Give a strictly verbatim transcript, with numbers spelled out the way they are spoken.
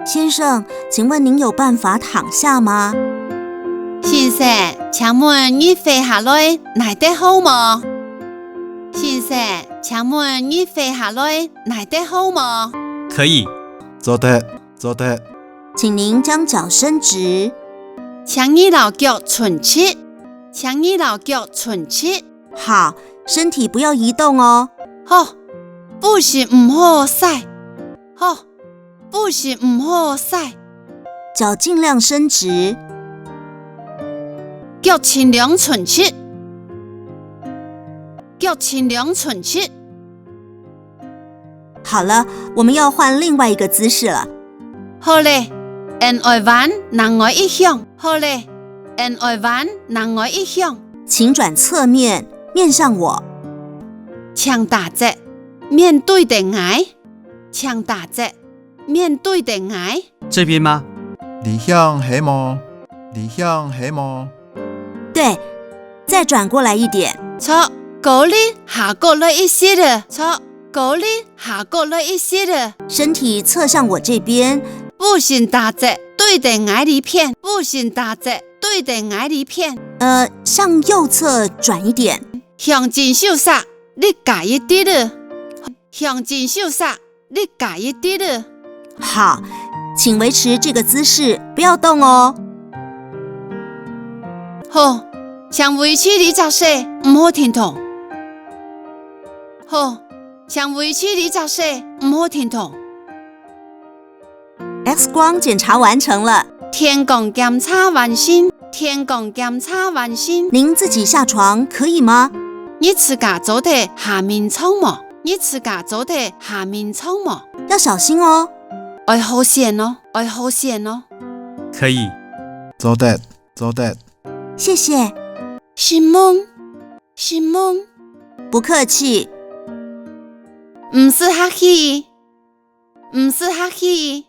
先生，请问您有办法躺下吗？先生，请问你跪下來，耐得好無？先生，请问你跪下來，耐得好無？可以。做得，做得。请您将脚伸直。请你摎腳伸直。请你摎腳伸直。好，身体不要移动哦。好，步數毋好徙。好，步數毋好徙。脚尽量伸直。腳盡量伸直。腳盡量伸直。好了，我们要换另外一个姿势了。好咧，𫣆愛換另外一項。好咧，𫣆愛換另外一項。请转侧面，面向我。请打側，面對等𠊎。请打側，面對等𠊎。这边吗？這項係無？這項係無？对，再转过来一点。著，過來下過來一息仔。著，過來下過來一息仔。身体侧向我这边。步數打側，對等𠊎這片。步數打側，對等𠊎這片。呃，向右侧转一点。向正手析，你加一息仔。向正手析，你加一息仔。好，请维持这个姿势，不要动哦。好，请維持這隻勢，毋好停動。好，请維持這隻勢，毋好停動。X光检查完成了。電光檢查完成。電光檢查完成。您自己下床可以吗？你自家做得下眠床無？你自家做得下眠床無？要小心哦。愛好勢哦，愛好勢哦。可以。做得，做得。谢谢。承蒙，承蒙。不客气。毋使客氣，毋使客氣。